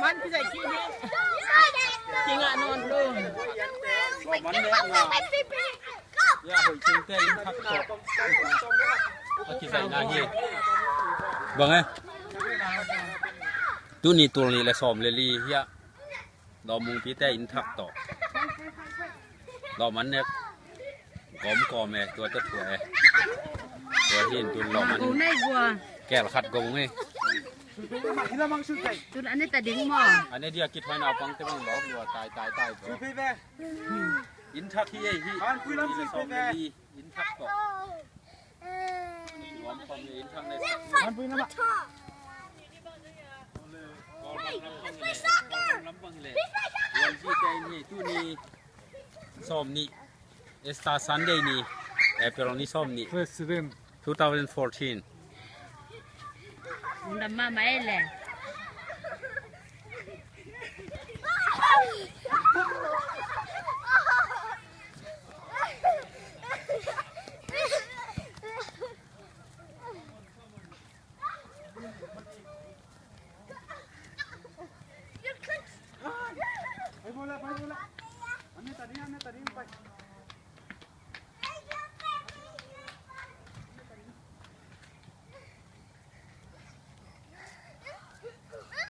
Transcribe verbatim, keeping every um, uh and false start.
Man kizai kik hi. Kingah nawn lo. Tua man nek na. Ya, hoih cingte inn thak tawh a kizaihna hi. Bang e? Tuni tul nih le sawm le li hiah Lawmungpite inn thak tawh lawm an nek. Gawm kawm e, tua tawh thua e. Tua hi in tun lawm an kel khat gong e. Tun an ne ta ding maw? An ne dia kithuai naupangte bang lawm lua tai tai tai tua. Inn thak hi ei hi. Inn thak tawh. Inn thak le. Lampang le. Tuni sawm nih. Easter Sunday ni, April ni sawm nih, President. Two thousand fourteen. Lam mahmah ei le. Pai bola, pai bola. Ane tadi, ane tadi, pai.